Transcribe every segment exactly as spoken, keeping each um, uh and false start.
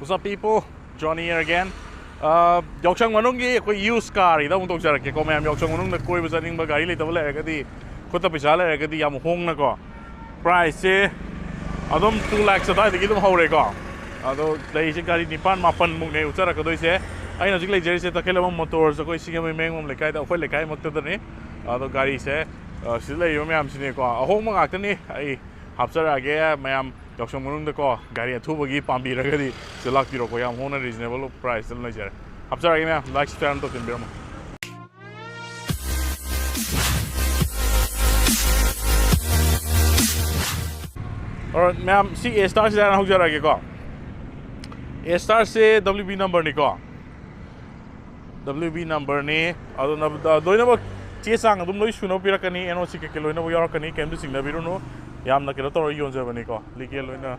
What's up, people? Johnny here again. ꯑꯥ, ꯌꯥꯎꯁꯪ ꯃꯅꯨꯡꯒꯤ ꯑꯩꯈꯣꯏ ꯌꯨꯁ ꯀꯥꯔꯒꯤꯗ ꯑꯃꯨꯛ ꯇꯧꯖꯔꯛꯀꯦꯀꯣ꯫ ꯃꯌꯥꯝ ꯌꯥꯎꯁꯪ ꯃꯅꯨꯡꯗ ꯀꯣꯏꯕ ꯆꯠꯅꯤꯡꯕ, ꯒꯥꯔꯤ ꯂꯩꯇꯕ ꯂꯩꯔꯒꯗꯤ, ꯈꯨꯠꯇ ꯄꯩꯁꯥ ꯂꯩꯔꯒꯗꯤ ꯌꯥꯝ ꯍꯣꯡꯅꯀꯣ, ꯄ꯭ꯔꯥꯏꯁꯁꯦ ꯑꯗꯨꯝ two lakhs ꯑꯗꯨꯋꯥꯏꯗꯒꯤ ꯑꯗꯨꯝ ꯍꯧꯔꯦꯀꯣ꯫ ꯑꯗꯣ ꯂꯩꯔꯤꯁꯦ ꯒꯥꯔꯤ ꯅꯤꯄꯥꯟ ꯃꯥꯄꯟꯃꯨꯛꯅꯦ ꯎꯠꯆꯔꯛꯀꯗꯣꯏꯁꯦ꯫ ꯑꯩꯅ ꯍꯧꯖꯤꯛ ꯂꯩꯖꯔꯤꯁꯦ ꯇꯈꯦꯜ ꯑꯃ ꯃꯣꯇꯣꯔꯁ, ꯑꯩꯈꯣꯏ ꯁꯤꯡꯖꯃꯩ ꯃꯌꯥꯡꯕꯝ ꯂꯩꯀꯥꯏꯗ, ꯑꯩꯈꯣꯏ ꯂꯩꯀꯥꯏꯃꯛꯇꯗꯅꯤ꯫ ꯑꯗꯣ ꯒꯥꯔꯤꯁꯦ, ꯑ, ꯁꯤꯗ ꯂꯩꯔꯤꯕ ꯃꯌꯥꯝꯁꯤꯅꯦꯀꯣ, ꯑꯍꯣꯡꯕ ꯉꯥꯛꯇꯅꯤ꯫ ꯑꯩ ꯍꯥꯞꯆꯔꯛꯑꯒꯦ ꯃꯌꯥꯝ꯫ ꯌꯥꯎꯁꯪ ꯃꯅꯨꯡꯗꯀꯣ, ꯒꯥꯔꯤ ꯑꯊꯨꯕꯒꯤ ꯄꯥꯝꯕꯤꯔꯒꯗꯤ ꯁꯤꯗ ꯂꯥꯛꯄꯤꯔꯣꯀꯣ, ꯌꯥꯝ ꯍꯣꯡꯅ reasonable price ꯇ ꯑꯗꯨꯝ ꯂꯩꯖꯔꯦ꯫ ꯍꯥꯞꯆꯔꯛꯑꯒꯦ ꯃꯌꯥꯝ, like, subscribe ꯑꯗꯨꯝ ꯇꯧꯁꯤꯟꯕꯤꯔꯝꯃꯣ꯫ Alright ꯃꯌꯥꯝ, ꯁꯤ A Star ꯁꯤꯗ ꯍꯥꯟꯅ ꯍꯧꯖꯔꯛꯑꯒꯦꯀꯣ꯫ A Star say W B number ꯅꯤꯀꯣ꯫ W B number ꯅꯤ꯫ ꯑꯗꯨꯅ, ꯑ, ꯂꯣꯏꯅꯃꯛ ꯆꯦ ꯆꯥꯡ ꯑꯗꯨꯝ ꯂꯣꯏ ꯁꯨꯅꯕ ꯄꯤꯔꯛꯀꯅꯤ, N O C ꯀꯩꯀꯩ ꯂꯣꯏꯅꯃꯛ ꯌꯥꯎꯔꯛꯀꯅꯤ, ꯀꯩꯝꯇ ꯆꯤꯡꯅꯕꯤꯔꯨꯅꯨ꯫ ꯌꯥꯝꯅ ꯀꯩꯅꯣ ꯇꯧꯔ ꯌꯣꯟꯖꯕꯅꯤꯀꯣ, legal ꯑꯣꯏꯅ꯫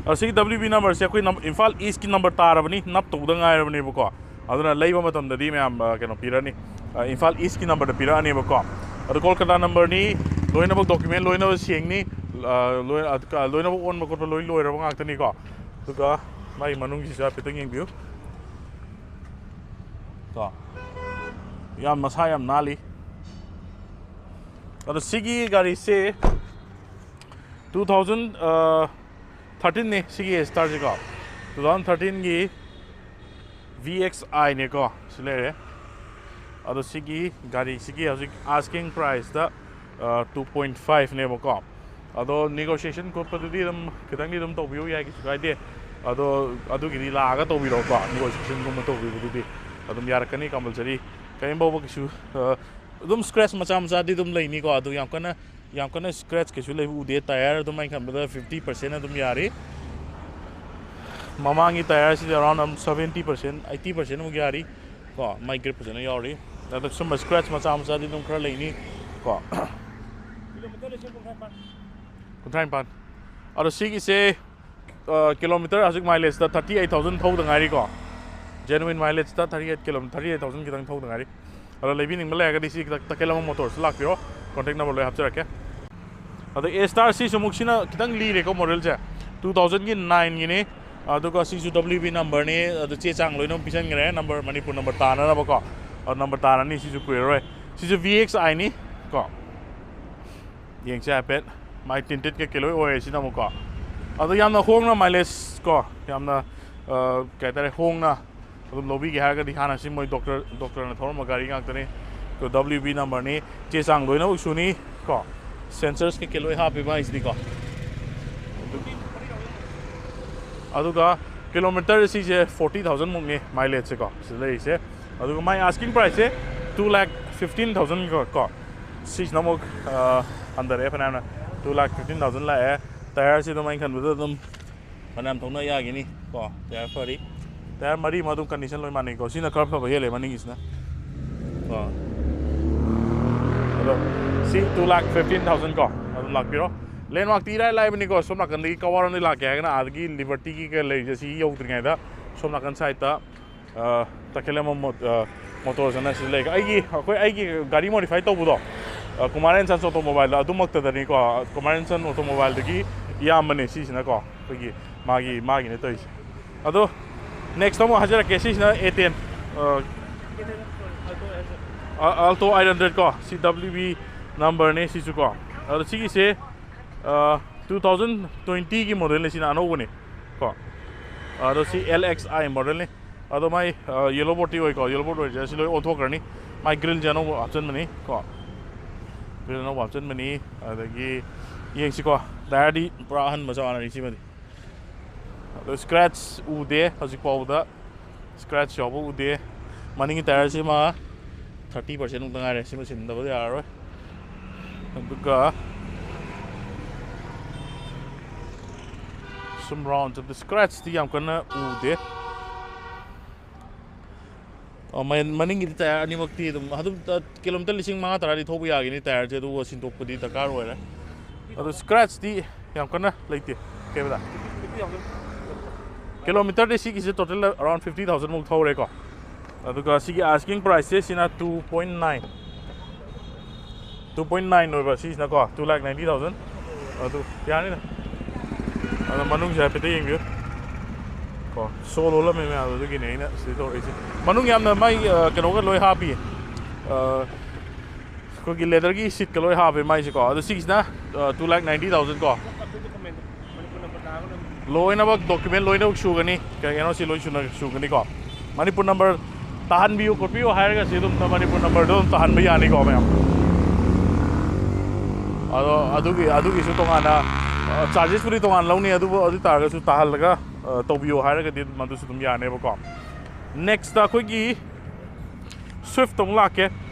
ꯑ, ꯁꯤꯒꯤ W B number ꯁꯦ ꯑꯩꯈꯣꯏ ꯅꯝ-, ꯏꯝꯐꯥꯜ East ꯀꯤ number ꯇꯥꯔꯕꯅꯤ, ꯅꯞꯇꯧꯗ ꯉꯥꯏꯔꯕꯅꯦꯕꯀꯣ꯫ ꯑꯗꯨꯅ ꯂꯩꯕ ꯃꯇꯝꯗꯗꯤ ꯃꯌꯥꯝ, ꯑ, ꯀꯩꯅꯣ ꯄꯤꯔꯛꯑꯅꯤ, ꯑ, ꯏꯝꯐꯥꯜ East ꯀꯤ number ꯗ ꯄꯤꯔꯛꯑꯅꯦꯕꯀꯣ꯫ ꯑꯗꯨ ꯀꯣꯜꯀꯇꯥ number ꯅꯤ, ꯂꯣꯏꯅꯃꯛ document ꯂꯣꯏꯅꯃꯛ ꯁꯦꯡꯅꯤ, ꯑ, ꯂꯣꯏ-, ꯑ, ꯂꯣꯏꯅꯃꯛ ꯑꯣꯟꯕ ꯈꯣꯠꯄ ꯂꯣꯏ ꯂꯣꯏꯔꯕ ꯉꯥꯛꯇꯅꯤꯀꯣ꯫ ꯑꯗꯨꯒ ꯃꯥꯒꯤ ꯃꯅꯨꯡꯒꯤꯁꯤꯁꯨ ꯍꯥꯏꯐꯦꯠꯇꯪ ꯌꯦꯡꯕꯤꯌꯨ꯫ ꯀꯣ꯫ ꯌꯥꯝ ꯃꯁꯥ ꯌꯥꯝ ꯅꯥꯜꯂꯤ꯫ ꯑꯗꯣ ꯁꯤꯒꯤ ꯒꯥꯔꯤꯁꯦ two thousand, ꯑ, thirteen ꯅꯤ ꯁꯤꯒꯤ A Star ꯁꯤꯀꯣ꯫ Two thousand thirteen ꯒꯤ V X I ꯅꯦꯀꯣ꯫ ꯁꯤ ꯂꯩꯔꯦ꯫ ꯑꯗꯣ ꯁꯤꯒꯤ ꯒꯥꯔꯤꯁꯤꯒꯤ ꯍꯧꯖꯤꯛ asking price ꯇ, ꯑ, two point five ꯅꯦꯕꯀꯣ꯫ ꯑꯗꯣ negotiation ꯈꯣꯠꯄꯗꯨꯗꯤ ꯑꯗꯨꯝ ꯈꯤꯇꯪꯗꯤ ꯑꯗꯨꯝ ꯇꯧꯕꯤꯌꯨ ꯌꯥꯏ, ꯀꯩꯁꯨ ꯀꯥꯏꯗꯦ꯫ ꯑꯗꯣ ꯑꯗꯨꯒꯤꯗꯤ ꯂꯥꯛꯑꯒ ꯇꯧꯕꯤꯔꯛꯑꯣꯀꯣ, negotiation ꯒꯨꯝꯕ ꯇꯧꯕꯤꯕꯗꯨꯗꯤ ꯑꯗꯨꯝ ꯌꯥꯔꯛꯀꯅꯤ, compulsory꯫ ꯀꯔꯤꯝ ꯐꯥꯎꯕ ꯀꯩꯁꯨ, ꯑ, ꯑꯗꯨꯝ scratch ꯃꯆꯥ ꯃꯆꯥꯗꯤ ꯑꯗꯨꯝ ꯂꯩꯅꯤꯀꯣ꯫ ꯑꯗꯨ ꯌꯥꯝ ꯀꯟꯅ, ꯌꯥꯝ ꯀꯟꯅ scratch ꯀꯩꯁꯨ ꯂꯩꯕ ꯎꯗꯦ꯫ Tyre ꯑꯗꯨꯝ ꯑꯩꯅ ꯈꯟꯕꯗ fifty percent ꯑꯗꯨꯝ ꯌꯥꯔꯤ꯫ ꯃꯃꯥꯡꯒꯤ tyre ꯁꯤꯗꯤ around ꯑꯗꯨꯝ seventy percent, eighty percent ꯃꯨꯛ ꯌꯥꯔꯤ꯫ ꯀꯣ, ꯃꯥꯏ grip ꯐꯖꯅ ꯌꯥꯎꯔꯤ꯫ ꯑꯗꯣ ꯁꯨꯝꯕ scratch ꯃꯆꯥ ꯃꯆꯥꯗꯤ ꯑꯗꯨꯝ ꯈꯔ ꯂꯩꯅꯤ ꯀꯣ꯫ Kilometer ꯂꯤꯁꯤꯡ ꯀꯨꯟꯊ꯭ꯔꯥ ꯅꯤꯄꯥꯟ꯫ ꯀꯨꯟꯊ꯭ꯔꯥ ꯅꯤꯄꯥꯟ꯫ ꯑꯗꯣ ꯁꯤꯒꯤꯁꯦ, ꯑ, kilometer ꯍꯧꯖꯤꯛ mileage ꯇ thirty eight thousand ꯊꯧꯗ ꯉꯥꯏꯔꯤꯀꯣ꯫ Genuine mileage ꯇ thirty eight kilo-, thirty eight thousand ꯈꯤꯇꯪ ꯊꯧꯗ ꯉꯥꯏꯔꯤ꯫ ꯑꯗꯣ ꯂꯩꯕꯤꯅꯤꯡꯕ ꯂꯩꯔꯒꯗꯤ ꯁꯤ ꯈꯤꯇꯪ ꯇꯈꯦꯜ ꯑꯃ ꯃꯣꯇꯣꯔꯁꯇ ꯂꯥꯛꯄꯤꯔꯣ꯫ Contact number ꯂꯣꯏ ꯍꯥꯞꯆꯔꯛꯀꯦ꯫ ꯑꯗꯣ A Star ꯁꯤꯁꯨ ꯑꯃꯨꯛ, ꯁꯤꯅ ꯈꯤꯇꯪ ꯂꯤꯔꯦꯀꯣ, model ꯁꯦ꯫ Two thousand ꯒꯤ nine ꯒꯤꯅꯤ꯫ ꯑꯗꯨꯒ ꯁꯤꯁꯨ W B numberꯅꯤ, ꯑꯗꯨ ꯆꯦ ꯆꯥꯡ ꯂꯣꯏꯅꯃꯛ ꯄꯤꯁꯟꯈ꯭ꯔꯦ, number, ꯃꯅꯤꯄꯨꯔ number ꯇꯥꯅꯅꯕꯀꯣ꯫ ꯑꯗꯨ number ꯇꯥꯅꯅꯤ, ꯁꯤꯁꯨ ꯀꯨꯏꯔꯔꯣꯏ꯫ ꯁꯤꯁꯨ V X Iꯅꯤ ꯀꯣ꯫ ꯌꯦꯡꯁꯦ ꯍꯥꯏꯐꯦꯠ꯫ ꯃꯥꯏ tinted ꯀꯩꯀꯩ ꯂꯣꯏ ꯑꯣꯏꯔꯦ ꯁꯤꯅ ꯑꯃꯨꯛꯀꯣ꯫ ꯑꯗꯣ ꯌꯥꯝꯅ ꯍꯣꯡꯅ mileage ꯀꯣ, ꯌꯥꯝꯅ, ꯑ, ꯀꯩ ꯍꯥꯏꯇꯥꯔꯦ, ꯍꯣꯡꯅ ꯑꯗꯨꯝ ꯂꯧꯕꯤꯒꯦ ꯍꯥꯏꯔꯒꯗꯤ ꯍꯥꯟꯅ ꯁꯤ ꯃꯣꯏ doctor, doctorꯅ ꯊꯧꯔꯝꯕ ꯒꯥꯔꯤ ꯉꯥꯛꯇꯅꯤ꯫ ꯑꯗꯣ W B numberꯅꯤ, ꯆꯦ ꯆꯥꯡ ꯂꯣꯏꯅꯃꯛ ꯁꯨꯅꯤ ꯀꯣ꯫ Sensors ꯀꯩꯀꯩ ꯂꯣꯏ ꯍꯥꯞꯄꯤ ꯃꯥꯏꯁꯤꯗꯤꯀꯣ꯫ ꯑꯗꯨꯒ kilometre ꯁꯤꯁꯦ forty thousand ꯃꯨꯛꯅꯤ mileageꯁꯦꯀꯣ ꯁꯤꯗ ꯂꯩꯔꯤꯁꯦ꯫ ꯑꯗꯨꯒ ꯃꯥꯏ asking priceꯁꯦ two lakh fifteen thousand ꯀꯣ꯫ ꯁꯤꯁꯤꯅ ꯑꯃꯨꯛ, ꯑ, ꯍꯟꯊꯔꯛꯑꯦ ꯐꯅꯌꯥꯝꯅ, two lakh fifteen thousand ꯂꯥꯛꯑꯦ꯫ Tireꯁꯤ ꯑꯗꯨꯝ ꯑꯩꯅ ꯈꯟꯕꯗ ꯑꯗꯨꯝ ꯐꯅꯌꯥꯝ ꯊꯧꯅ ꯌꯥꯒꯤꯅꯤ ꯀꯣ꯫ Tire ꯐꯔꯤ, tire ꯃꯔꯤꯃꯛ ꯑꯗꯨꯝ condition ꯂꯣꯏ ꯃꯥꯟꯅꯩꯀꯣ꯫ ꯁꯤꯅ ꯈꯔ ꯐꯕ ꯍꯦꯜꯂꯦ ꯃꯅꯤꯡꯒꯤꯁꯤꯅ ꯀꯣ꯫ ꯑꯗꯣ ꯁꯤ two lakh fifteen thousand ꯀꯣ꯫ ꯑꯗꯨꯝ ꯂꯥꯛꯄꯤꯔꯣ꯫ Landmarkꯇꯤ ꯏꯔꯥꯏ ꯂꯥꯏꯕꯅꯤꯀꯣ꯫ ꯁꯣꯝ ꯅꯥꯀꯟꯗꯒꯤ ꯀꯛꯋꯥꯔꯣꯝꯗꯒꯤ ꯂꯥꯛꯀꯦ ꯍꯥꯏꯔꯒꯅ ꯑꯥꯗꯒꯤ Libertyꯒꯤ ꯀꯩ ꯂꯩꯔꯤꯁꯦ ꯁꯤ ꯌꯧꯗ꯭ꯔꯤꯉꯩꯗ ꯁꯣꯝ ꯅꯥꯀꯟ sideꯇ, ꯑ, ꯇꯈꯦꯂꯝꯕꯝ ꯃꯣ-, ꯑ, Motors ꯑꯅ ꯁꯤꯗ ꯂꯩ꯫ ꯑꯩꯒꯤ, ꯑꯩꯈꯣꯏ, ꯑꯩꯒꯤ ꯒꯥꯔꯤ modify ꯇꯧꯕꯗꯣ, ꯑ, Kumar and Sons Automobileꯗ ꯑꯗꯨꯃꯛꯇꯗꯅꯤꯀꯣ꯫ Kumar and Sons Automobileꯗꯒꯤ ꯏꯌꯥꯝꯕꯅꯦ ꯁꯤꯁꯤꯅꯀꯣ꯫ ꯑꯩꯈꯣꯏꯒꯤ ꯃꯥꯒꯤ, ꯃꯥꯒꯤꯅꯦ ꯇꯧꯔꯤꯁꯦ꯫ ꯑꯗꯣ next ꯑꯃꯨꯛ ꯍꯥꯏꯖꯔꯛꯀꯦ꯫ ꯁꯤꯁꯤꯅ A ten, ꯑ, ꯑ, Alto eight hundred ꯀꯣ꯫ ꯁꯤ W B numberꯅꯦ ꯁꯤꯁꯨ ꯀꯣ꯫ ꯑꯗꯣ ꯁꯤꯒꯤꯁꯦ, ꯑ, two thousand twentyꯒꯤ modelꯅꯦ, ꯁꯤꯅ ꯑꯅꯧꯕꯅꯦ ꯀꯣ꯫ ꯑꯗꯣ ꯁꯤ L X I modelꯅꯤ꯫ ꯑꯗꯣ ꯃꯥꯏ, ꯑ, yellow boardꯇꯤ ꯑꯣꯏꯀꯣ, yellow board ꯑꯣꯏꯔꯤꯁꯦ ꯁꯤ ꯂꯣꯏ ꯑꯣꯟꯊꯣꯛꯈ꯭ꯔꯅꯤ꯫ ꯃꯥꯏ grillꯁꯦ ꯑꯅꯧꯕ ꯍꯥꯞꯆꯤꯟꯕꯅꯤ ꯀꯣ꯫ Grill ꯑꯅꯧꯕ ꯍꯥꯞꯆꯤꯟꯕꯅꯤ꯫ ꯑꯗꯒꯤ ꯌꯦꯡꯁꯤꯀꯣ, tireꯗꯤ ꯄꯨꯔꯥ ꯑꯍꯟꯕ ꯆꯞ ꯃꯥꯟꯅꯔꯤ ꯁꯤꯃꯗꯤ꯫ ꯑꯗꯣ scratch ꯎꯗꯦ ꯍꯧꯖꯤꯛ ꯐꯥꯎꯕꯗ, scratch ꯌꯥꯎꯕ ꯎꯗꯦ꯫ ꯃꯅꯤꯡꯒꯤ tireꯁꯤꯃ thirty percent ꯃꯨꯛꯇ ꯉꯥꯏꯔꯦ, ꯁꯤꯃ ꯁꯤꯟꯗꯕꯗꯤ ꯌꯥꯔꯔꯣꯏ꯫ ꯑꯗꯨꯒ ꯁꯨꯝ round ꯆꯠꯄꯗ scratchꯇꯤ ꯌꯥꯝ ꯀꯟꯅ ꯎꯗꯦ꯫ ꯑ, ꯃ-, ꯃꯅꯤꯡꯒꯤꯗꯤ tire ꯑꯅꯤꯃꯛꯇꯤ ꯑꯗꯨꯝ, ꯑꯗꯨꯝ, ꯑ, kilometre ꯂꯤꯁꯤꯡ ꯃꯉꯥ ꯇꯔꯥꯗꯤ ꯊꯧꯕ ꯌꯥꯒꯅꯤ tireꯁꯦ, ꯑꯗꯨꯒ ꯁꯤꯟꯗꯣꯛꯄꯗꯤ ꯗꯔꯀꯥꯔ ꯑꯣꯏꯔꯦ꯫ ꯑꯗꯣ scratchꯇꯤ ꯌꯥꯝ ꯀꯟꯅ ꯂꯩꯇꯦ꯫ ꯀꯩꯕꯗ? Kilometreꯗꯤ ꯁꯤꯒꯤꯁꯦ total around fifty thousand ꯃꯨꯛ ꯊꯧꯔꯦꯀꯣ꯫ ꯑꯗꯨꯒ ꯁꯤꯒꯤ asking priceꯁꯦ ꯁꯤꯅ two point nine, two point nine ꯑꯣꯏꯕ ꯁꯤꯁꯤꯅꯀꯣ, two lakh ninety thousand꯫ ꯑꯗꯨ ꯌꯥꯅꯤꯗ꯫ ꯑꯗꯣ ꯃꯅꯨꯡꯁꯦ ꯍꯥꯏꯐꯦꯠꯇ ꯌꯦꯡꯕꯤꯌꯨ꯫ ꯁꯣ ꯂꯣꯜꯂꯝꯃꯦ ꯃꯌꯥꯝꯗꯣ, ꯑꯗꯨꯒꯤꯅꯦ ꯑꯩꯅ ꯁꯤꯗ ꯇꯧꯔꯛꯏꯁꯦ꯫ ꯃꯅꯨꯡ ꯌꯥꯝꯅ ꯃꯥꯏ ꯀꯩꯅꯣꯒ ꯂꯣꯏ ꯍꯥꯞꯄꯤ, ꯑꯩꯈꯣꯏꯒꯤ ꯂꯦꯗꯔꯒꯤ ꯁꯤꯠꯀ ꯂꯣꯏ ꯍꯥꯞꯄꯦ ꯃꯥꯏꯁꯦꯀꯣ꯫ ꯑꯗꯣ ꯁꯤꯒꯤꯁꯤꯅ ꯇꯨ ꯂꯥꯛ ꯅꯥꯏꯟꯇꯤ ꯊꯥꯎꯖꯟ ꯀꯣ꯫ ꯂꯣꯏꯅꯃꯛ ꯗꯣꯀꯨꯃꯦꯟ ꯂꯣꯏꯅꯃꯛ ꯁꯨꯒꯅꯤ, ꯑꯦꯟ ꯑꯣ ꯁꯤ ꯂꯣꯏ ꯁꯨꯅ ꯁꯨꯒꯅꯤꯀꯣ꯫ ꯃꯅꯤꯄꯨꯔ ꯅꯝꯕꯔ ꯇꯥꯍꯟꯕꯤꯌꯨ ꯈꯣꯠꯄꯤꯌꯨ ꯍꯥꯏꯔꯒ ꯁꯤ ꯑꯗꯨꯝ ꯃꯅꯤꯄꯨꯔ ꯅꯝꯕꯔꯗꯣ ꯑꯗꯨꯝ ꯇꯥꯍꯟꯕ ꯌꯥꯅꯤꯀꯣ ꯃꯌꯥꯝ꯫ ꯑꯗꯣ ꯑꯗꯨꯒꯤ ꯑꯗꯨꯒꯤꯁꯨ ꯇꯣꯉꯥꯟꯅ ꯆꯥꯔꯖꯦꯁꯄꯨꯗꯤ ꯇꯣꯉꯥꯟꯅ ꯂꯧꯅꯤ, ꯑꯗꯨꯕꯨ ꯑꯗꯨ ꯑꯣꯏ ꯇꯥꯔꯒꯁꯨ ꯇꯥꯍꯜꯂꯒ ꯇꯧꯕꯤꯌꯣ ꯍꯥꯏꯔꯒꯗꯤ ꯑꯗꯨꯝ ꯑꯗꯨꯁꯨ ꯑꯗꯨꯝ ꯌꯥꯅꯦꯕꯀꯣ꯫ ꯅꯦꯛꯁꯇ ꯑꯩꯈꯣꯏꯒꯤ ꯁ꯭ꯋꯤꯐꯇ ꯑꯃꯨꯛ ꯂꯥꯛꯀꯦ꯫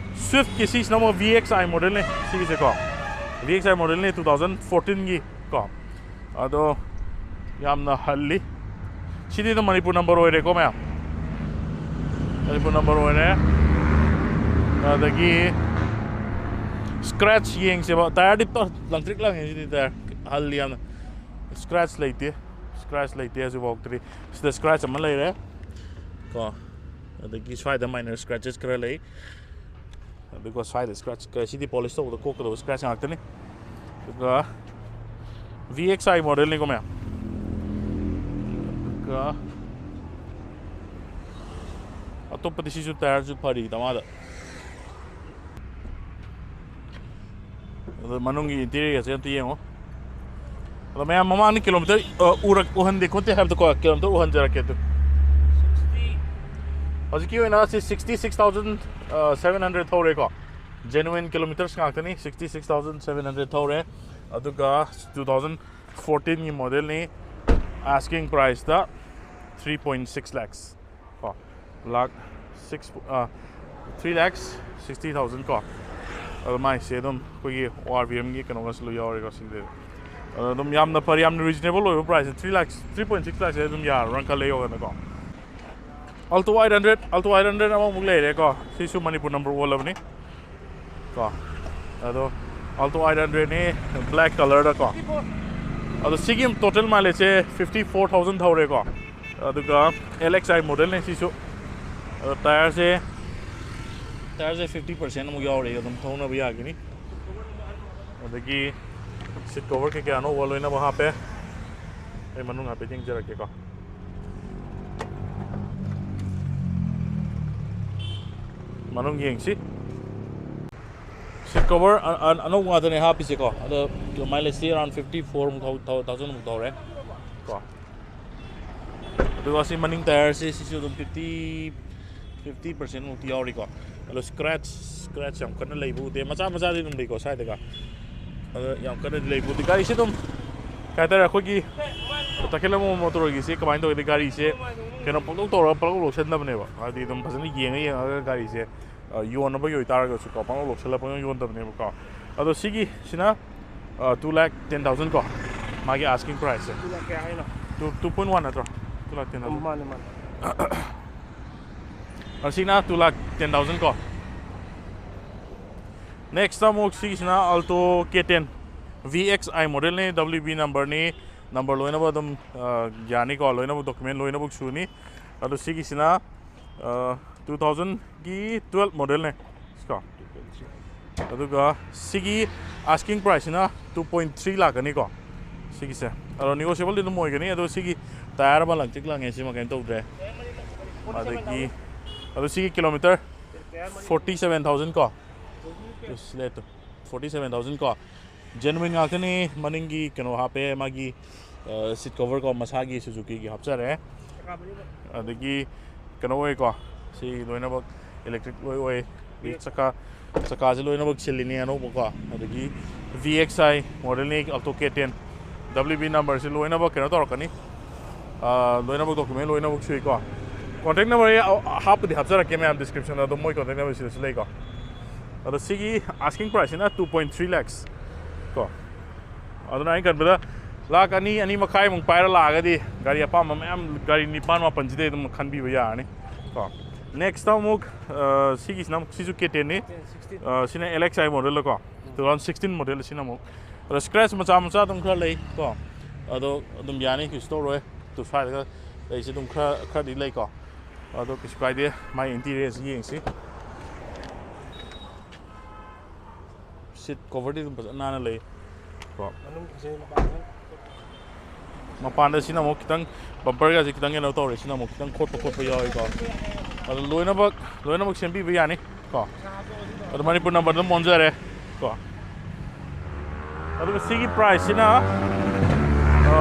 ꯁ꯭ꯋꯤꯐꯀꯤ ꯁꯤꯁꯤꯅ ꯑꯃꯨꯛ ꯚꯤ ꯑꯦꯛꯁ ꯑꯥꯏ ꯃꯣꯗꯦꯜꯅꯦ ꯁꯤꯒꯤꯁꯦꯀꯣ꯫ ꯚꯤ ꯑꯦꯛꯁ ꯑꯥꯏ ꯃꯣꯗꯦꯜꯅꯦ, ꯇꯨ ꯊꯥꯎꯖꯟ ꯐꯣꯔꯇꯤꯟꯒꯤ ꯀꯣ꯫ ꯑꯗꯣ ꯌꯥꯝꯅ ꯍꯜꯂꯤ꯫ ꯁꯤꯗꯤ ꯑꯗꯨꯝ ꯃꯅꯤꯄꯨꯔ ꯅꯝꯕꯔ ꯑꯣꯏꯔꯦꯀꯣ ꯃꯌꯥꯝ, ꯃꯅꯤꯄꯨꯔ ꯅꯝꯕꯔ ꯑꯣꯏꯔꯦ꯫ ꯑꯗꯒꯤ ꯁ꯭ꯀ꯭ꯔꯦꯆ ꯌꯦꯡꯁꯦꯕ꯫ ꯇꯥꯌꯔꯗꯤ ꯄꯨꯔꯥ ꯂꯪꯇ꯭ꯔꯤꯛ ꯂꯪꯉꯦ ꯁꯤꯗꯤ, ꯇꯥꯌꯔ ꯍꯜꯂꯤ ꯌꯥꯝꯅ꯫ ꯁ꯭ꯀ꯭ꯔꯦꯆ ꯂꯩꯇꯦ, ꯁ꯭ꯀ꯭ꯔꯦꯆ ꯂꯩꯇꯦ ꯍꯧꯖꯤꯛꯐꯥꯎꯇꯗꯤ꯫ ꯁꯤꯗ ꯁ꯭ꯀ꯭ꯔꯦꯆ ꯑꯃ ꯂꯩꯔꯦ ꯀꯣ꯫ ꯑꯗꯒꯤ ꯁ꯭ꯋꯥꯏꯗ ꯃꯥꯏꯅꯔ ꯁ꯭ꯀ꯭ꯔꯦꯆꯦꯁ ꯈꯔ ꯂꯩ꯫ ꯑꯗꯨꯒ ꯁ꯭ꯋꯥꯏꯗ ꯁ꯭ꯀ꯭ꯔꯦꯆ, ꯁꯤꯗꯤ ꯄꯣꯂꯤꯁ ꯇꯧꯕꯗ ꯀꯣꯛꯀꯗꯕ ꯁ꯭ꯀ꯭ꯔꯦꯆ ꯉꯥꯛꯇꯅꯤ꯫ ꯑꯗꯨꯒ ꯚꯤ ꯑꯦꯛꯁ ꯑꯥꯏ ꯃꯣꯗꯦꯜꯅꯤꯀꯣ ꯃꯌꯥꯝ꯫ ꯑꯗꯨꯒ ꯑꯇꯣꯞꯄꯗꯤ ꯁꯤꯁꯨ ꯇꯥꯌꯔꯁꯨ ꯐꯔꯤ ꯗꯃꯥꯗ꯫ ꯑꯗꯣ ꯃꯅꯨꯡꯒꯤ ꯏꯟꯇꯤꯔꯤꯌꯔꯁꯦ ꯑꯝꯇ ꯌꯦꯡꯉꯣ꯫ ꯑꯗꯣ ꯃꯌꯥꯝ ꯃꯃꯥꯡꯗ ꯀꯤꯂꯣꯃꯤꯇꯔ, ꯑ, ꯎꯔꯛ-, ꯎꯍꯟꯗꯦ ꯈꯣꯠꯇꯦ ꯍꯥꯏꯕꯗꯣꯀꯣ, ꯀꯤꯂꯣꯃꯤꯇꯔ ꯎꯍꯟꯖꯔꯛꯀꯦ ꯑꯗꯨ꯫ ꯍꯧꯖꯤꯛꯀꯤ ꯑꯣꯏꯅ ꯁꯤ sixty six thousand seven hundred ꯊꯧꯔꯦꯀꯣ꯫ ꯖꯦꯅꯨꯋꯤꯟ ꯀꯤꯂꯣꯃꯤꯇꯔꯁ ꯉꯥꯛꯇꯅꯤ, sixty six thousand seven hundred ꯊꯧꯔꯦ꯫ ꯑꯗꯨꯒ ꯇꯨ ꯊꯥꯎꯖꯟ ꯐꯣꯔꯇꯤꯟꯒꯤ ꯃꯣꯗꯦꯜꯅꯤ꯫ ꯑꯥꯁꯀꯤꯡ ꯄ꯭ꯔꯥꯏꯁꯇ ꯊ꯭ꯔꯤ ꯄꯣꯏꯟ ꯁꯤꯛꯁ ꯂꯥꯛꯁ ꯀꯣ, ꯂꯥꯛ ꯁꯤꯛꯁ, ꯑ, ꯊ꯭ꯔꯤ ꯂꯥꯛꯁ ꯁꯤꯛꯁꯇꯤ ꯊꯥꯎꯖꯟ ꯀꯣ꯫ ꯑꯗꯣ ꯃꯥꯏꯁꯦ ꯑꯗꯨꯝ ꯑꯩꯈꯣꯏꯒꯤ ꯑꯣ ꯑꯥꯔ ꯕꯤ ꯑꯦꯝꯒꯤ ꯀꯩꯅꯣꯒꯁꯨ ꯂꯣꯏ ꯌꯥꯎꯔꯦꯀꯣ ꯁꯤꯗꯤ꯫ ꯑꯗꯣ ꯑꯗꯨꯝ ꯌꯥꯝꯅ ꯐꯔꯦ, ꯌꯥꯝꯅ ꯔꯤꯖꯅꯦꯕꯜ ꯑꯣꯏꯕ ꯄ꯭ꯔꯥꯏꯁꯅꯤ꯫ Three lakhs, three point six ꯂꯥꯛꯁꯁꯦ ꯑꯗꯨꯝ ꯌꯥꯔꯕ꯭ꯔꯥ ꯈꯜꯂꯦ ꯌꯣꯒꯅꯀꯣ꯫ Alto eight hundred, Alto eight hundred ꯑꯃꯃꯨꯛ ꯂꯩꯔꯦꯀꯣ꯫ ꯁꯤꯁꯨ ꯃꯅꯤꯄꯨꯔ ꯅꯝꯕꯔ ꯑꯣꯜꯂꯕꯅꯤ ꯀꯣ꯫ ꯑꯗꯣ ꯑꯜꯇꯣ ꯑꯩꯠ ꯍꯟꯗ꯭ꯔꯦꯗꯅꯤ, ꯕ꯭ꯂꯦꯛ ꯀꯂꯔꯗ ꯀꯣ꯫ ꯑꯗꯣ ꯁꯤꯒꯤ ꯇꯣꯇꯦꯜ ꯃꯥꯏꯂꯦꯖꯁꯦ ꯐꯤꯐꯇꯤ ꯐꯣꯔ ꯊꯥꯎꯖꯟ ꯊꯧꯔꯦꯀꯣ꯫ ꯑꯗꯨꯒ ꯑꯦꯜ ꯑꯦꯛꯁ ꯑꯥꯏ ꯃꯣꯗꯦꯜꯅꯦ ꯁꯤꯁꯨ꯫ ꯑꯗꯣ ꯇꯥꯌꯔꯁꯦ, ꯇꯥꯌꯔꯁꯦ ꯐꯤꯐꯇꯤ ꯄꯥꯔꯁꯦꯟ ꯑꯃꯨꯛ ꯌꯥꯎꯔꯦ, ꯑꯗꯨꯝ ꯊꯧꯅꯕ ꯌꯥꯒꯅꯤ꯫ ꯑꯗꯒꯤ ꯁꯤꯠ ꯀꯣꯚꯔ ꯀꯩꯀꯩ ꯑꯅꯧꯕ ꯂꯣꯏꯅꯃꯛ ꯍꯥꯞꯄꯦ꯫ ꯑꯩ ꯃꯅꯨꯡ ꯍꯥꯏꯐꯦꯠ ꯌꯦꯡꯖꯔꯛꯀꯦꯀꯣ꯫ ꯃꯅꯨꯡ ꯌꯦꯡꯁꯤ꯫ Seat cover ꯑ- ꯑ- ꯑꯅꯧꯕ ꯉꯥꯛꯇꯅꯦ ꯍꯥꯞꯄꯤꯁꯦꯀꯣ꯫ ꯑꯗꯣ mileage ꯁꯤ around fifty four ꯃꯨꯛ ꯊꯧ- ꯊꯧ- thousand ꯃꯨꯛ ꯊꯧꯔꯦ ꯀꯣ꯫ ꯑꯗꯨꯒ ꯁꯤ ꯃꯅꯤꯡ tyre ꯁꯦ ꯁꯤꯁꯨ ꯑꯗꯨꯝ fifty fifty percent ꯃꯨꯛꯇꯤ ꯌꯥꯎꯔꯤꯀꯣ꯫ ꯑꯗꯣ scratch scratch ꯌꯥꯝ ꯀꯟꯅ ꯂꯩꯕ ꯎꯗꯦ꯫ ꯃꯆꯥ ꯃꯆꯥꯗꯤ ꯑꯗꯨꯝ ꯂꯩꯀꯣ ꯁ꯭ꯋꯥꯏꯗꯒ꯫ ꯑꯗꯣ ꯌꯥꯝ ꯀꯟꯅꯗꯤ ꯂꯩꯕ ꯎꯗꯦ꯫ ꯒꯥꯔꯤꯁꯦ ꯑꯗꯨꯝ ꯀꯩ ꯍꯥꯏꯇꯥꯔꯦ, ꯑꯩꯈꯣꯏꯒꯤ ꯇꯈꯦꯜ ꯑꯃ ꯃꯣꯇꯣꯔꯒꯤꯁꯦ ꯀꯃꯥꯏꯅ ꯇꯧꯒꯦꯗꯤ, ꯒꯥꯔꯤꯁꯦ ꯀꯩꯅꯣ ꯄꯪꯂꯧ ꯇꯧꯔꯒ ꯄꯪꯂꯧ ꯂꯧꯁꯟꯗꯕꯅꯦꯕ꯫ ꯍꯥꯏꯗꯤ ꯑꯗꯨꯝ ꯐꯖꯅ ꯌꯦꯡꯉ ꯌꯦꯡꯉꯒ ꯒꯥꯔꯤꯁꯦ ꯑ, ꯌꯣꯟꯅꯕꯒꯤ ꯑꯣꯏꯇꯥꯔꯒꯁꯨꯀꯣ, ꯄꯪꯂꯧ ꯂꯧꯁꯜꯂꯒ ꯄꯪꯌꯣꯟ ꯌꯣꯟꯗꯕꯅꯦꯕꯀꯣ꯫ ꯑꯗꯣ ꯁꯤꯒꯤꯁꯤꯅ ꯑ, two lakh ten thousand ꯀꯣ, ꯃꯥꯒꯤ asking price ꯁꯦ꯫ Two lakh ꯀꯌꯥ ꯍꯥꯏꯅꯣ? Two two point one ꯅꯠꯇ꯭ꯔꯣ? Two lakh ten thousand꯫ ꯃꯥꯅꯦ, ꯃꯥꯅꯦ꯫ ꯑ, ꯁꯤꯅ two lakh ten thousand ꯀꯣ꯫ Next ꯑꯃꯨꯛ ꯁꯤꯒꯤꯁꯤꯅ Alto K ten V X I model ꯅꯦ, W B number ꯅꯤ꯫ Number ꯂꯣꯏꯅꯃꯛ ꯑꯗꯨꯝ ꯑ, ꯌꯥꯅꯤꯀꯣ, ꯂꯣꯏꯅꯃꯛ document ꯂꯣꯏꯅꯃꯛ ꯁꯨꯅꯤ꯫ ꯑꯗꯣ ꯁꯤꯒꯤꯁꯤꯅ ꯑ, two thousand ꯒꯤ twelve model ꯅꯦ ꯀꯣ꯫ ꯑꯗꯨꯒ ꯁꯤꯒꯤ asking price ꯁꯤꯅ two point three ꯂꯥꯛꯀꯅꯤꯀꯣ꯫ ꯁꯤꯒꯤꯁꯦ ꯑꯗꯣ negotiable ꯗꯤ ꯑꯗꯨꯝ ꯑꯣꯏꯒꯅꯤ꯫ ꯑꯗꯣ ꯁꯤꯒꯤ tyre ꯑꯃ ꯂꯪꯇ꯭ꯔꯤꯛ ꯂꯪꯉꯦ, ꯁꯤꯃ ꯀꯩꯝ ꯇꯧꯗ꯭ꯔꯦ꯫ ꯑꯗꯒꯤ ꯑꯗꯣ ꯁꯤꯒꯤ kilometer forty seven thousand ꯀꯣ꯫ Forty seven thousand ꯀꯣ꯫ Genuine ꯉꯥꯛꯇꯅꯤ꯫ ꯃꯅꯤꯡꯒꯤ ꯀꯩꯅꯣ ꯍꯥꯞꯄꯦ, ꯃꯥꯒꯤ seat cover ꯀꯣ, ꯃꯁꯥꯒꯤ Suzuki ꯒꯤ ꯍꯥꯞꯆꯔꯦ꯫ ꯑꯗꯒꯤ ꯀꯩꯅꯣ ꯑꯣꯏꯀꯣ, ꯁꯤ ꯂꯣꯏꯅꯃꯛ electric ꯂꯣꯏ ꯑꯣꯏ꯫ ꯑꯗꯒꯤ ꯆꯀꯥ ꯆꯀꯥꯁꯦ ꯂꯣꯏꯅꯃꯛ ꯁꯤꯜꯂꯤꯅꯤ ꯑꯅꯧꯕꯀꯣ꯫ ꯑꯗꯒꯤ V X I model ꯅꯤ, Alto K ten, W B number ꯁꯤ ꯂꯣꯏꯅꯃꯛ ꯀꯩꯅꯣ ꯇꯧꯔꯛꯀꯅꯤ꯫ ꯑ, ꯂꯣꯏꯅꯃꯛ document ꯂꯣꯏꯅꯃꯛ ꯁꯨꯏꯀꯣ꯫ Contact number ꯑꯩ ꯍꯥꯞꯄꯨꯗꯤ ꯍꯥꯞꯆꯔꯛꯀꯦ ꯃꯌꯥꯝ description ꯗ, ꯑꯗꯣ ꯃꯣꯏ contact number ꯁꯤꯗꯁꯨ ꯂꯩꯀꯣ꯫ ꯑꯗꯣ ꯁꯤꯒꯤ asking price ꯁꯤꯅ two point three lakhs ꯀꯣ꯫ ꯑꯗꯨꯅ ꯑꯩꯅ ꯈꯟꯕꯗ ꯂꯥꯛ ꯑꯅꯤ, ꯑꯅꯤ ꯃꯈꯥꯏꯃꯨꯛ ꯄꯥꯏꯔ ꯂꯥꯛꯑꯒꯗꯤ ꯒꯥꯔꯤ ꯑꯄꯥꯝꯕ ꯃꯌꯥꯝ, ꯒꯥꯔꯤ ꯅꯤꯄꯥꯟ ꯃꯥꯄꯟꯁꯤꯗꯩ ꯑꯗꯨꯝ ꯈꯟꯕꯤꯕ ꯌꯥꯔꯅꯤ ꯀꯣ꯫ Next ꯑꯃꯨꯛ ꯑ, ꯁꯤꯒꯤꯁꯤꯅ ꯑꯃꯨꯛ, ꯁꯤꯁꯨ K ten ꯅꯤ꯫ ꯑ, ꯁꯤꯅ L X I model ꯀꯣ, two thousand sixteen model ꯁꯤꯅ ꯑꯃꯨꯛ꯫ ꯑꯗꯣ scratch ꯃꯆꯥ ꯃꯆꯥ ꯑꯗꯨꯝ ꯈꯔ ꯂꯩ ꯀꯣ꯫ ꯑꯗꯣ ꯑꯗꯨꯝ ꯌꯥꯅꯤ, ꯀꯩꯁꯨ ꯇꯧꯔꯣꯏ꯫ ꯑꯗꯨ ꯁ꯭ꯋꯥꯏꯗꯒ ꯂꯩꯁꯦ ꯑꯗꯨꯝ ꯈꯔ ꯈꯔꯗꯤ ꯂꯩꯀꯣ꯫ ꯑꯗꯣ ꯀꯩꯁꯨ ꯀꯥꯏꯗꯦ꯫ ꯃꯥꯏ interior ꯁꯤ ꯌꯦꯡꯁꯤ꯫ Seat cover ꯗꯤ ꯑꯗꯨꯝ ꯐꯖꯅ ꯅꯥꯟꯅ ꯂꯩ ꯀꯣ꯫ ꯃꯅꯨꯡꯒꯤꯁꯦ ꯃꯄꯥꯟꯗ ꯃꯄꯥꯟꯗ ꯁꯤꯅ ꯑꯃꯨꯛ ꯈꯤꯇꯪ bumper ꯒꯁꯦ ꯈꯤꯇꯪ ꯀꯩꯅꯣ ꯇꯧꯔꯦ꯫ ꯁꯤꯅ ꯑꯃꯨꯛ ꯈꯤꯇꯪ ꯈꯣꯠꯄ ꯈꯣꯠꯄ ꯌꯥꯎꯋꯤꯀꯣ꯫ ꯑꯗꯣ ꯂꯣꯏꯅꯃꯛ ꯂꯣꯏꯅꯃꯛ ꯁꯦꯝꯕꯤꯕ ꯌꯥꯅꯤ꯫ ꯀꯣ, ꯑꯗꯨ ꯃꯅꯤꯄꯨꯔ ꯅꯝꯕꯔ ꯑꯗꯨꯝ ꯑꯣꯟꯖꯔꯦ ꯀꯣ꯫ ꯑꯗꯨꯒ ꯁꯤꯒꯤ ꯄ꯭ꯔꯥꯏꯁꯁꯤꯅ, ꯑ,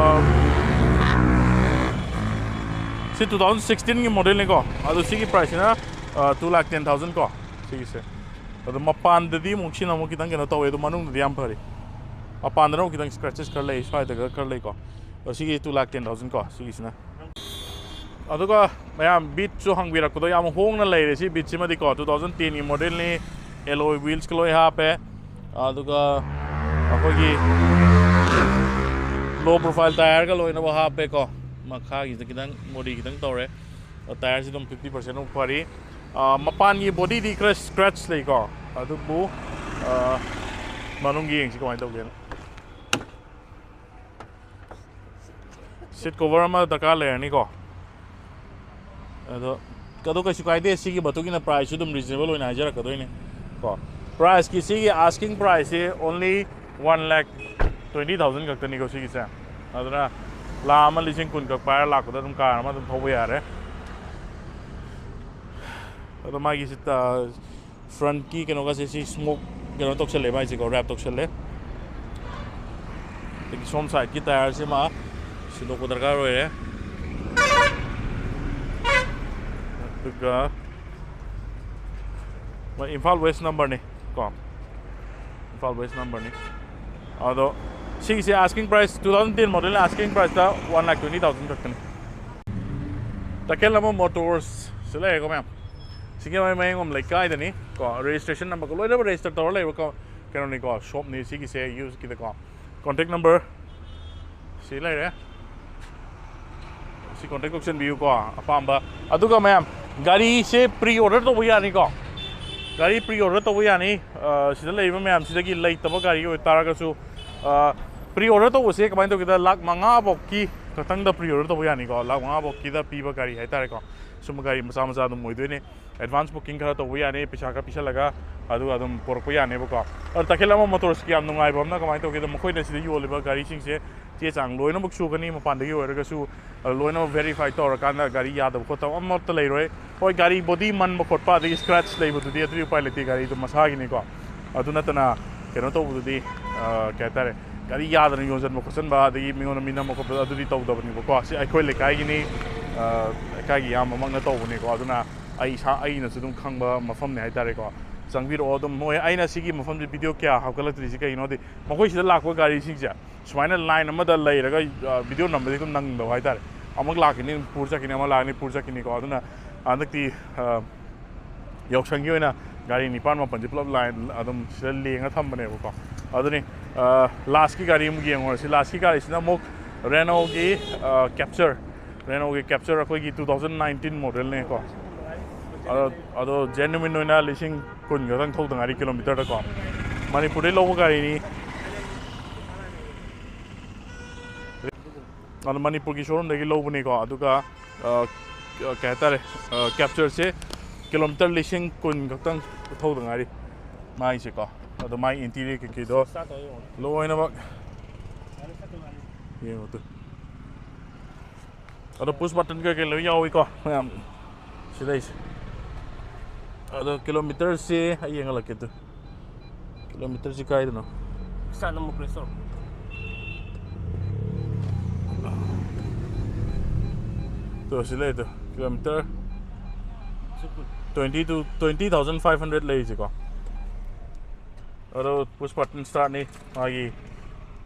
ꯁꯤ ꯇꯨ ꯊꯥꯎꯖꯟ ꯁꯤꯛꯁꯇꯤꯟꯒꯤ ꯃꯣꯗꯦꯜꯅꯤꯀꯣ꯫ ꯑꯗꯨ ꯁꯤꯒꯤ ꯄ꯭ꯔꯥꯏꯁꯁꯤꯅ, ꯑ, ꯇꯨ ꯂꯥꯛ ꯇꯦꯟ ꯊꯥꯎꯖꯟ ꯀꯣ꯫ ꯁꯤꯒꯤꯁꯦ ꯑꯗꯣ ꯃꯄꯥꯟꯗꯗꯤ ꯑꯃꯨꯛ ꯁꯤꯅ ꯑꯃꯨꯛ ꯈꯤꯇꯪ ꯀꯩꯅꯣ ꯇꯧꯋꯦ, ꯑꯗꯣ ꯃꯅꯨꯡꯗꯗꯤ ꯌꯥꯝ ꯐꯔꯤ꯫ ꯃꯄꯥꯟꯗꯅ ꯑꯃꯨꯛ ꯈꯤꯇꯪ scratches ꯈꯔ ꯂꯩ, ꯁ꯭ꯋꯥꯏꯗꯒ ꯈꯔ ꯂꯩꯀꯣ꯫ ꯑꯗꯣ ꯁꯤꯒꯤ ꯇꯨ ꯂꯥꯛ ꯇꯦꯟ ꯊꯥꯎꯖꯟ ꯀꯣ, ꯁꯤꯒꯤꯁꯤꯅ꯫ ꯑꯗꯨꯒ ꯃꯌꯥꯝ ꯕꯤꯠꯁꯨ ꯍꯪꯕꯤꯔꯛꯄꯗꯣ ꯌꯥꯝ ꯍꯣꯡꯅ ꯂꯩꯔꯦ꯫ ꯁꯤ ꯕꯤꯠꯁꯤꯃꯗꯤꯀꯣ, ꯇꯨ ꯊꯥꯎꯖꯟ ꯇꯦꯟꯒꯤ ꯃꯣꯗꯦꯜꯅꯤ꯫ ꯑꯦꯂꯣꯏ ꯋꯤꯜꯁꯀ ꯂꯣꯏ ꯍꯥꯞꯄꯦ꯫ ꯑꯗꯨꯒ ꯑꯩꯈꯣꯏꯒꯤ low profile tyreꯒ ꯂꯣꯏꯅꯕ ꯍꯥꯞꯄꯦꯀꯣ꯫ ꯃꯈꯥꯒꯤꯁꯤꯗ ꯈꯤꯇꯪ ꯃꯣꯗꯤ ꯈꯤꯇꯪ ꯇꯧꯔꯦ꯫ ꯇꯥꯌꯔꯁꯤ ꯑꯗꯨꯝ ꯐꯤꯐꯇꯤ ꯄꯥꯔꯁꯦꯟꯃꯨꯛ ꯐꯔꯤ꯫ ꯑ, ꯃꯄꯥꯟꯒꯤ ꯕꯣꯗꯤꯗꯤ ꯈꯔ scratch ꯂꯩꯀꯣ, ꯑꯗꯨꯕꯨ, ꯑ, ꯃꯅꯨꯡꯒꯤ ꯌꯦꯡꯁꯤ ꯀꯃꯥꯏꯅ ꯇꯧꯒꯦꯅ꯫ ꯁꯤꯠ ꯀꯣꯚꯔ ꯑꯃ ꯗꯔꯀꯥꯔ ꯂꯩꯔꯅꯤꯀꯣ꯫ ꯑꯗꯣ, ꯑꯗꯣ ꯀꯩꯁꯨ ꯀꯥꯏꯗꯦ, ꯁꯤꯒꯤ ꯃꯇꯨꯡ ꯏꯟꯅ ꯄ꯭ꯔꯥꯏꯁꯁꯨ ꯑꯗꯨꯝ ꯔꯤꯖꯅꯦꯕꯜ ꯑꯣꯏꯅ ꯍꯥꯏꯖꯔꯛꯀꯗꯣꯏꯅꯦ ꯀꯣ꯫ ꯄ꯭ꯔꯥꯏꯁꯀꯤ, ꯁꯤꯒꯤ asking priceꯁꯦ only one lakh twenty thousand ꯈꯛꯇꯅꯤꯀꯣ ꯁꯤꯒꯤꯁꯦ꯫ ꯑꯗꯨꯅ ꯂꯥꯈ ꯑꯃ ꯂꯤꯁꯤꯡ ꯀꯨꯟ ꯈꯛ ꯄꯥꯏꯔ ꯂꯥꯛꯄꯗ ꯑꯗꯨꯝ ꯀꯥꯔ ꯑꯃ ꯑꯗꯨꯝ ꯊꯧꯕ ꯌꯥꯔꯦ꯫ ꯑꯗꯣ ꯃꯥꯒꯤ ꯁꯤ, ꯑ, ꯐ꯭ꯔꯟꯠꯀꯤ ꯀꯩꯅꯣꯒꯁꯦ ꯁꯤ smoke ꯀꯩꯅꯣ ꯇꯧꯁꯜꯂꯦ, ꯃꯥꯏꯁꯦꯀꯣ, wrap ꯇꯧꯁꯜꯂꯦ꯫ ꯑꯗꯒꯤ ꯁꯣꯝ ꯁꯥꯏꯠꯀꯤ ꯇꯥꯌꯔꯁꯤꯃ ꯁꯤꯟꯗꯣꯛꯄ ꯗꯔꯀꯥꯔ ꯑꯣꯏꯔꯦ꯫ ꯑꯗꯨꯒ ꯃꯣꯏ ꯏꯝꯐꯥꯜ ꯋꯦꯁ ꯅꯝꯕꯔꯅꯤ ꯀꯣ, ꯏꯝꯐꯥꯜ ꯋꯦꯁ ꯅꯝꯕꯔꯅꯤ꯫ ꯑꯗꯣ ꯁꯤꯒꯤꯁꯦ asking price, two thousand ten model, asking priceꯇ one lakh twenty thousand ꯈꯛꯇꯅꯤ꯫ ꯇꯈꯦꯜ ꯑꯃ ꯃꯣꯇꯣꯔꯁ ꯁꯤ ꯂꯩꯔꯦꯀꯣ ꯃꯌꯥꯝ꯫ ꯁꯤꯡꯖꯃꯩ ꯃꯌꯥꯡꯒꯨꯝ ꯂꯩꯀꯥꯏꯗꯅꯤ ꯀꯣ, registration numberꯒ ꯂꯣꯏꯅꯃꯛ register ꯇꯧꯔ ꯂꯩꯕ ꯀꯣ-, ꯀꯩꯅꯣꯅꯤꯀꯣ, shopꯅꯤ ꯁꯤꯒꯤꯁꯦ, useꯀꯤꯗꯀꯣ꯫ Contact number ꯁꯤ ꯂꯩꯔꯦ, ꯁꯤ contact ꯇꯧꯁꯟꯕꯤꯌꯨꯀꯣ ꯑꯄꯥꯝꯕ꯫ ꯑꯗꯨꯒ ꯃꯌꯥꯝ, ꯒꯥꯔꯤꯁꯦ pre order ꯇꯧꯕ ꯌꯥꯅꯤꯀꯣ, ꯒꯥꯔꯤ pre order ꯇꯧꯕ ꯌꯥꯅꯤ꯫ ꯑ, ꯁꯤꯗ ꯂꯩꯔꯤꯕ ꯃꯌꯥꯝꯁꯤꯗꯒꯤ ꯂꯩꯇꯕ ꯒꯥꯔꯤ ꯑꯣꯏꯇꯥꯔꯒꯁꯨ, ꯑ, pre order ꯇꯧꯕꯁꯦ ꯀꯃꯥꯏꯅ ꯇꯧꯒꯦꯗ, ꯂꯥꯛ ꯃꯉꯥ ꯐꯥꯎꯀꯤ ꯈꯛꯇꯪꯗ pre order ꯇꯧꯕ ꯌꯥꯅꯤꯀꯣ, ꯂꯥꯛ ꯃꯉꯥ ꯐꯥꯎꯀꯤꯗ ꯄꯤꯕ ꯒꯥꯔꯤ ꯍꯥꯏꯇꯥꯔꯦꯀꯣ꯫ ꯁꯨꯝꯕ ꯒꯥꯔꯤ ꯃꯆꯥ ꯃꯆꯥ ꯑꯗꯨꯝ ꯑꯣꯏꯗꯣꯏꯅꯦ꯫ Advance booking ꯈꯔ ꯇꯧꯕ ꯌꯥꯅꯤ, ꯄꯩꯁꯥ ꯈꯔ ꯄꯤꯁꯜꯂꯒ, ꯑꯗꯨꯒ ꯑꯗꯨꯝ ꯄꯣꯔꯛꯄ ꯌꯥꯅꯦꯕꯀꯣ꯫ ꯑꯗꯣ ꯇꯈꯦꯜ ꯑꯃ ꯃꯣꯇꯣꯔꯁꯀꯤ ꯌꯥꯝ ꯅꯨꯡꯉꯥꯏꯕ ꯑꯃꯅ ꯀꯃꯥꯏꯅ ꯇꯧꯒꯦꯗ, ꯃꯈꯣꯏꯅ ꯁꯤꯗ ꯌꯣꯜꯂꯤꯕ ꯒꯥꯔꯤꯁꯤꯡꯁꯦ ꯆꯦ ꯆꯥꯡ ꯂꯣꯏꯅꯃꯛ ꯁꯨꯒꯅꯤ, ꯃꯄꯥꯟꯗꯒꯤ ꯑꯣꯏꯔꯒꯁꯨ, ꯑ, ꯂꯣꯏꯅꯃꯛ verify ꯇꯧꯔꯀꯥꯟꯗ ꯒꯥꯔꯤ ꯌꯥꯗꯕ ꯈꯣꯠꯇꯕ ꯑꯃꯠꯇ ꯂꯩꯔꯣꯏ꯫ ꯍꯣꯏ, ꯒꯥꯔꯤ body ꯃꯟꯕ ꯈꯣꯠꯄ ꯑꯗꯒꯤ scratch ꯂꯩꯕꯗꯨꯗꯤ ꯑꯗꯨꯗꯤ ꯎꯄꯥꯏ ꯂꯩꯇꯦ, ꯒꯥꯔꯤꯗꯨ ꯃꯁꯥꯒꯤꯅꯤꯀꯣ꯫ ꯑꯗꯨ ꯅꯠꯇꯅ ꯀꯩꯅꯣ ꯇꯧꯕꯗꯨꯗꯤ, ꯑ, ꯀꯩ ꯍꯥꯏꯇꯥꯔꯦ, ꯒꯥꯔꯤ ꯌꯥꯗꯅ ꯌꯣꯟꯁꯤꯟꯕ ꯈꯣꯠꯆꯟꯕ ꯑꯗꯒꯤ ꯃꯤꯉꯣꯟꯗ ꯃꯤ ꯅꯝꯕ ꯈꯣꯠꯄ ꯑꯗꯨꯗꯤ ꯇꯧꯗꯕꯅꯦꯕꯀꯣ꯫ ꯁꯤ ꯑꯩꯈꯣꯏ ꯂꯩꯀꯥꯏꯒꯤꯅꯤ, ꯑ, ꯂꯩꯀꯥꯏꯒꯤ ꯏꯌꯥꯝꯕꯃꯛꯅ ꯇꯧꯕꯅꯤꯀꯣ꯫ ꯑꯗꯨꯅ ꯑꯩ ꯏꯁꯥ, ꯑꯩꯅꯁꯨ ꯑꯗꯨꯝ ꯈꯪꯕ ꯃꯐꯝꯅꯤ ꯍꯥꯏꯇꯥꯔꯦꯀꯣ꯫ ꯆꯪꯕꯤꯔꯛꯑꯣ ꯑꯗꯨꯝ꯫ ꯃꯣꯏ, ꯑꯩꯅ ꯁꯤꯒꯤ ꯃꯐꯝꯁꯦ video ꯀꯌꯥ ꯍꯥꯞꯀꯠꯂꯛꯇ꯭ꯔꯤꯁꯤ ꯀꯩꯒꯤꯅꯣꯗꯤ, ꯃꯈꯣꯏꯁꯤꯗ ꯂꯥꯛꯄ ꯒꯥꯔꯤꯁꯤꯡꯁꯦ ꯁꯨꯃꯥꯏꯅ line ꯑꯃꯗ ꯂꯩꯔꯒ, ꯑ, video ꯅꯝꯕꯗꯤ ꯑꯗꯨꯝ ꯅꯪꯗꯕ ꯍꯥꯏꯇꯥꯔꯦ꯫ ꯑꯃꯨꯛ ꯂꯥꯛꯈꯤꯅꯤ, ꯄꯨꯔ ꯆꯠꯈꯤꯅꯤ, ꯑꯃꯨꯛ ꯂꯥꯛꯈꯤꯅꯤ, ꯄꯨꯔ ꯆꯠꯈꯤꯅꯤꯀꯣ꯫ ꯑꯗꯨꯅ ꯍꯟꯗꯛꯇꯤ, ꯑ, ꯌꯥꯎꯁꯪꯒꯤ ꯑꯣꯏꯅ ꯒꯥꯔꯤ ꯅꯤꯄꯥꯟ ꯃꯥꯄꯟꯁꯦ ꯄꯨꯂꯞ line ꯑꯗꯨꯝ ꯁꯤꯗ ꯂꯦꯡꯉ ꯊꯝꯕꯅꯦꯕꯀꯣ꯫ ꯑꯗꯨꯅꯤ, ꯑ, lastꯀꯤ ꯒꯥꯔꯤ ꯑꯃꯨꯛ ꯌꯦꯡꯉꯨꯔꯁꯤ꯫ Lastꯀꯤ ꯒꯥꯔꯤꯁꯤꯅ ꯑꯃꯨꯛ Renaultꯒꯤ, ꯑ, Captur, Renaultꯒꯤ Captur ꯑꯩꯈꯣꯏꯒꯤ two thousand nineteen modelꯅꯦꯀꯣ꯫ ꯑꯗꯣ, ꯑꯗꯣ genuine ꯑꯣꯏꯅ ꯂꯤꯁꯤꯡ ꯀꯨꯟ ꯈꯛꯇꯪ ꯊꯧꯗ ꯉꯥꯏꯔꯤ kilometerꯗꯀꯣ꯫ ꯃꯅꯤꯄꯨꯔꯗꯩ ꯂꯧꯕ ꯒꯥꯔꯤꯅꯤ꯫ ꯑꯗꯣ ꯃꯅꯤꯄꯨꯔꯒꯤ showroomꯗꯒꯤ ꯂꯧꯕꯅꯤꯀꯣ꯫ ꯑꯗꯨꯒ, ꯑ, ꯀꯩ ꯍꯥꯏꯇꯥꯔꯦ, ꯑ, Capturꯁꯦ kilometer ꯂꯤꯁꯤꯡ ꯀꯨꯟ ꯈꯛꯇꯪ ꯊꯧꯗ ꯉꯥꯏꯔꯤ ꯃꯥꯏꯁꯦꯀꯣ꯫ ꯑꯗꯣ ꯃꯥꯏ interior ꯀꯩꯀꯩꯗꯣ ꯂꯣꯏꯅꯃꯛ ꯌꯦꯡꯉꯨ ꯇꯨ꯫ ꯑꯗꯣ push button ꯀꯩꯀꯩ ꯂꯣꯏ ꯌꯥꯎꯏꯀꯣ ꯃꯌꯥꯝ ꯁꯤꯗꯩꯁꯦ꯫ ꯑꯗꯣ kilometerꯁꯦ ꯑꯩ ꯌꯦꯡꯍꯜꯂꯛꯀꯦ ꯇꯨ꯫ Kilometerꯁꯤ ꯀꯥꯏꯗꯅꯣ? Start ꯑꯃꯨꯛ press ꯇꯧꯔꯣ꯫ ꯇꯣ, ꯁꯤ ꯂꯩ two. Kilometer twenty to twenty thousand five hundred ꯂꯩꯔꯤꯁꯦꯀꯣ꯫ ꯑꯗꯣ push button startꯅꯤ ꯃꯥꯒꯤ,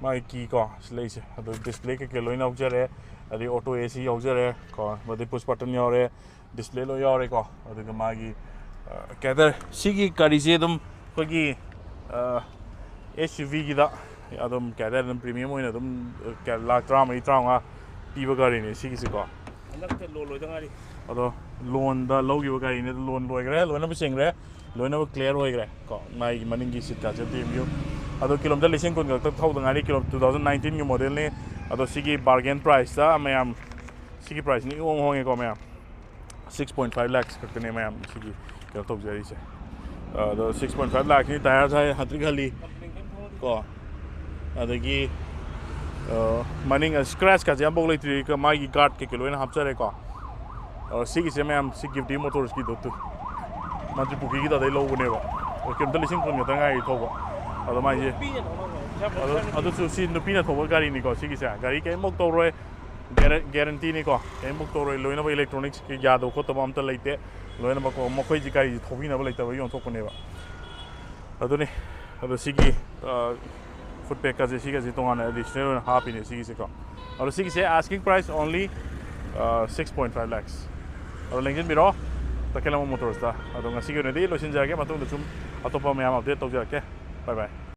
ꯃꯥꯒꯤ key ꯀꯣ ꯁꯤ ꯂꯩꯁꯦ꯫ ꯑꯗꯣ display ꯀꯩꯀꯩ ꯂꯣꯏꯅ ꯌꯥꯎꯖꯔꯦ꯫ ꯑꯗꯩ auto A C ꯌꯥꯎꯖꯔꯦ ꯀꯣ꯫ ꯑꯗꯩ push button ꯌꯥꯎꯔꯦ꯫ Display ꯂꯣꯏ ꯌꯥꯎꯔꯦꯀꯣ꯫ ꯑꯗꯨꯒ ꯃꯥꯒꯤ, ꯑ, ꯀꯩ ꯍꯥꯏꯇꯥꯔꯦ, ꯁꯤꯒꯤ ꯒꯥꯔꯤꯁꯦ ꯑꯗꯨꯝ ꯑꯩꯈꯣꯏꯒꯤ, ꯑ, S U Vꯒꯤꯗ ꯑꯗꯨꯝ, ꯀꯩ ꯍꯥꯏꯇꯥꯔꯦ, ꯑꯗꯨꯝ premium ꯑꯣꯏꯅ ꯑꯗꯨꯝ, ꯑ, ꯀꯌꯥ, ꯂꯥꯈ ꯇꯔꯥꯃꯔꯤ, ꯇꯔꯥꯃꯉꯥ ꯄꯤꯕ ꯒꯥꯔꯤꯅꯦ ꯁꯤꯒꯤꯁꯦꯀꯣ꯫ ꯍꯟꯗꯛꯇ loan ꯂꯣꯏꯗ ꯉꯥꯏꯔꯤ꯫ ꯑꯗꯣ loanꯗ ꯂꯧꯈꯤꯕ ꯒꯥꯔꯤꯅꯦ, ꯑꯗꯣ loan ꯂꯣꯏꯈ꯭ꯔꯦ, ꯂꯣꯏꯅꯃꯛ ꯆꯦꯟꯈ꯭ꯔꯦ, ꯂꯣꯏꯅꯃꯛ clear ꯑꯣꯏꯈ꯭ꯔꯦ ꯀꯣ꯫ ꯃꯥꯒꯤ ꯃꯅꯤꯡꯒꯤ seat ꯀꯥꯁꯦ ꯑꯝꯇ ꯌꯦꯡꯕꯤꯌꯨ꯫ ꯑꯗꯣ kilometer ꯂꯤꯁꯤꯡ ꯀꯨꯟ ꯈꯛꯇ ꯊꯧꯗ ꯉꯥꯏꯔꯤ, ꯀꯤꯂꯣ-, two thousand nineteenꯒꯤ modelꯅꯤ꯫ ꯑꯗꯣ ꯁꯤꯒꯤ bargain priceꯇ ꯃꯌꯥꯝ, ꯁꯤꯒꯤ priceꯅꯤ ꯏꯍꯣꯡ ꯍꯣꯡꯉꯦꯀꯣ ꯃꯌꯥꯝ꯫ Six point five lakhs ꯈꯛꯇꯅꯦ ꯃꯌꯥꯝ ꯁꯤꯒꯤ ꯀꯩꯅꯣ ꯇꯧꯖꯔꯤꯁꯦ꯫ ꯑꯗꯣ six point five lakhꯁꯤ tyre ꯍꯥꯏ ꯍꯟꯇ꯭ꯔꯤꯛ ꯍꯜꯂꯤ ꯀꯣ꯫ ꯑꯗꯒꯤ ꯃꯅꯤꯡ scratch ꯀꯥꯁꯦ ꯑꯝꯐꯥꯎ ꯂꯩꯇ꯭ꯔꯤ꯫ ꯃꯥꯒꯤ guard ꯀꯩꯀꯩ ꯂꯣꯏꯅ ꯍꯥꯞꯆꯔꯦꯀꯣ꯫ ꯑꯗꯣ ꯁꯤꯒꯤꯁꯦ ꯃꯌꯥꯝ, ꯁꯤ ꯒꯤꯐꯇꯤ ꯃꯣꯇꯣꯔꯁꯀꯤꯗꯣ ꯇꯨ, ꯃꯟꯇ꯭ꯔꯤ ꯄꯨꯈ꯭ꯔꯤꯒꯤ ꯇꯥꯗꯩ ꯂꯧꯕꯅꯦꯕ꯫ ꯑꯗꯣ ꯀꯩꯝꯇ ꯂꯤꯁꯤꯡ ꯀꯨꯟ ꯈꯛꯇ ꯉꯥꯏꯔꯤ ꯊꯧꯕ꯫ ꯑꯗꯣ ꯃꯥꯏꯁꯦ, ꯑꯗꯨ, ꯑꯗꯨꯁꯨ ꯁꯤ ꯅꯨꯄꯤꯅ ꯊꯧꯕ ꯒꯥꯔꯤꯅꯤꯀꯣ ꯁꯤꯒꯤꯁꯦ꯫ ꯒꯥꯔꯤ ꯀꯩꯝꯐꯥꯎ ꯇꯧꯔꯣꯏ꯫ Guarantee ꯅꯤꯀꯣ, ꯀꯩꯝꯐꯥꯎ ꯇꯧꯔꯣꯏ꯫ ꯂꯣꯏꯅꯃꯛ electronics ꯀꯤ ꯌꯥꯗꯕ ꯈꯣꯠꯇꯕ ꯑꯝꯇ ꯂꯩꯇꯦ꯫ ꯂꯣꯏꯅꯃꯛꯀꯣ, ꯃꯈꯣꯏꯁꯤ ꯒꯥꯔꯤꯁꯤ ꯊꯧꯕꯤꯅꯕ ꯂꯩꯇꯕ ꯌꯣꯟꯊꯣꯛꯄꯅꯦꯕ꯫ ꯑꯗꯨꯅꯤ꯫ ꯑꯗꯣ ꯁꯤꯒꯤ foot peg ꯀꯁꯦ, ꯁꯤꯒꯁꯦ ꯇꯣꯉꯥꯟꯅ additional ꯑꯣꯏꯅ ꯍꯥꯞꯄꯤꯅꯦ ꯁꯤꯒꯤꯁꯦꯀꯣ꯫ ꯑꯗꯣ ꯁꯤꯒꯤꯁꯦ asking price only six point five lakhs꯫ ꯑꯗꯣ ꯂꯦꯡꯁꯤꯟꯕꯤꯔꯣ ꯇꯈꯦꯜ ꯃꯣꯇꯣꯔꯁꯇ꯫ ꯑꯗꯣ ꯉꯁꯤꯒꯤ ꯑꯣꯏꯅꯗꯤ ꯂꯣꯏꯁꯤꯟꯖꯔꯒꯦ, ꯃꯇꯨꯡꯗ ꯁꯨꯝ ꯑꯇꯣꯞꯄ ꯃꯌꯥꯝ update ꯇꯧꯖꯔꯛꯀꯦ꯫ Bye bye꯫